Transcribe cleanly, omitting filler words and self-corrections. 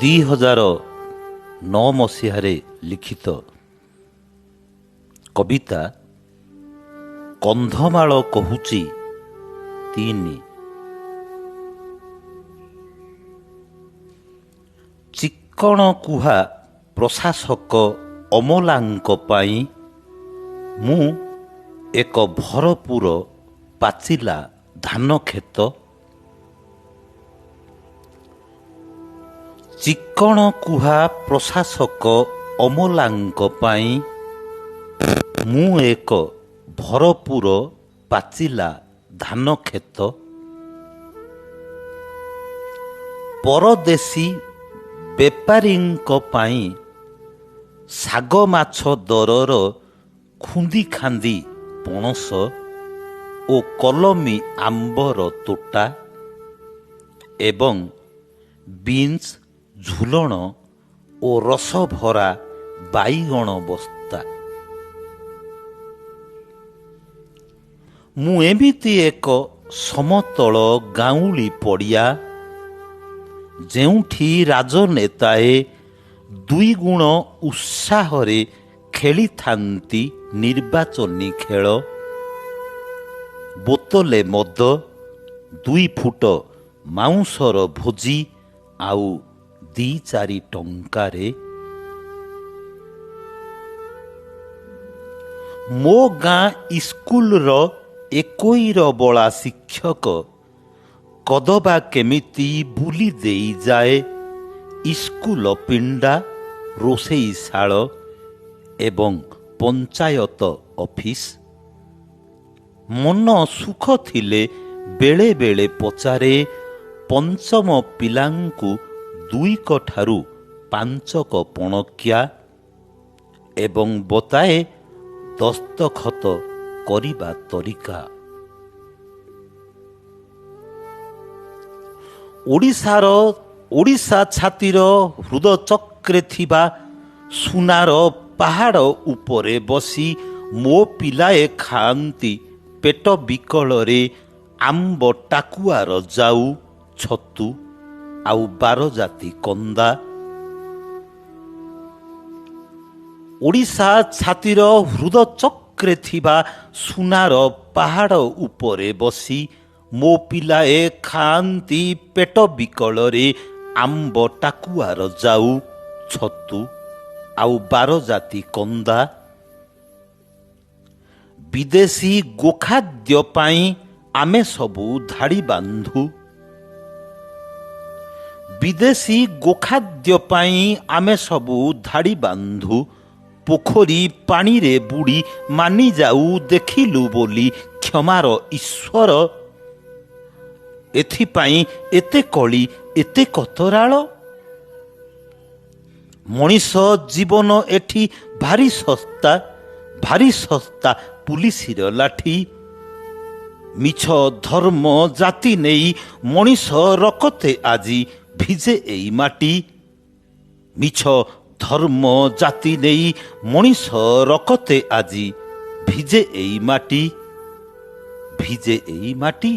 2009 ମସିହାରେ ଲିଖିତ କବିତା କନ୍ଧମାଳ କହୁଛି 3। ଚିକ୍କଣ କୁହା ପ୍ରଶାସକ ଅମଲାଙ୍କ ପାଇଁ ମୁଁ ଏକ ଭରପୁର ପାଚିଲା ଧାନ କ୍ଷେତ। ଚିକ୍କଣ କୁହା ପ୍ରଶାସକ ଅମଲାଙ୍କ ପାଇଁ ମୁଁ ଏକ ଭରପୁର ପାଚିଲା ଧାନ କ୍ଷେତ। ପରଦେଶୀ ବେପାରୀଙ୍କ ପାଇଁ ଶାଗ ମାଛ ଦରର ଖୁନ୍ଦି ଖାନ୍ଦି ପଣସ ଓ କଲମୀ ଆମ୍ବର ତୋଟା ଏବଂ ବିନ୍ସ, ଝୁଲଣ ଓ ରସଭରା ବାଇଗଣ ବସ୍ତା। ମୁଁ ଏମିତି ଏକ ସମତଳ ଗାଉଁଳି ପଡ଼ିଆ, ଯେଉଁଠି ରାଜନେତାଏ ଦୁଇଗୁଣ ଉତ୍ସାହରେ ଖେଳିଥାନ୍ତି ନିର୍ବାଚନୀ ଖେଳ। ବୋତଲେ ମଦ, 2 ଫୁଟ ମାଉଁସର ଭୋଜି ଆଉ 2-4 ଟଙ୍କାରେ। ମୋ ଗାଁ ଇସ୍କୁଲର ଏକୋଇର ବଳା ଶିକ୍ଷକ କଦବା କେମିତି ବୁଲି ଦେଇଯାଏ ଇସ୍କୁଲ ପିଣ୍ଡା, ରୋଷେଇଶାଳ ଏବଂ ପଞ୍ଚାୟତ ଅଫିସ। ମନ ସୁଖ ଥିଲେ ବେଳେ ବେଳେ ପଚାରେ ପଞ୍ଚମ ପିଲାଙ୍କୁ 2 ଠାରୁ 5 ପଣକିଆ ଏବଂ ବତାଏ ଦସ୍ତଖତ କରିବା ତରିକା। ଓଡ଼ିଶା ଛାତିର ହୃଦଚକ୍ରେ ଥିବା ସୁନାର ପାହାଡ଼ ଉପରେ ବସି ମୋ ପିଲାଏ ଖାଆନ୍ତି ପେଟ ବିକଳରେ ଆମ୍ବ ଟାକୁଆର ଜାଉ, ଛତୁ ଆଉ 12 ଜାତି କନ୍ଦା। ଓଡ଼ିଶା ଛାତିର ହୃଦଚକ୍ରେ ଥିବା ସୁନାର ପାହାଡ଼ ଉପରେ ବସି ମୋ ପିଲାଏ ଖାଆନ୍ତି ପେଟ ବିକଳରେ ଆମ୍ବ ଟାକୁଆର ଜାଉ, ଛତୁ ଆଉ 12 ଜାତି କନ୍ଦା। ବିଦେଶୀ ଗୋଖାଦ୍ୟ ପାଇଁ ଆମେ ସବୁ ଧାଡ଼ି ବାନ୍ଧୁ। ବିଦେଶୀ ଗୋଖାଦ୍ୟ ପାଇଁ ଆମେ ସବୁ ଧାଡ଼ି ବାନ୍ଧୁ। ପୋଖରୀ ପାଣିରେ ବୁଡ଼ି ମାନିଯାଉ ଦେଖିଲୁ ବୋଲି କ୍ଷମାର ଈଶ୍ୱର। ଏଥିପାଇଁ ଏତେ କଳି, ଏତେ କତରାଳ। ମଣିଷ ଜୀବନ ଏଠି ଭାରି ଶସ୍ତା, ଭାରି ଶସ୍ତା ପୁଲିସିର ଲାଠି। ମିଛ ଧର୍ମ ଜାତି ନେଇ ମଣିଷ ରକତେ ଆଜି ଭିଜେ ଏଇ ମାଟି। ମିଛ ଧର୍ମ ଜାତି ନେଇ ମଣିଷ ରକତେ ଆଜି ଭିଜେ ଏଇ ମାଟି, ଭିଜେ ଏଇ ମାଟି।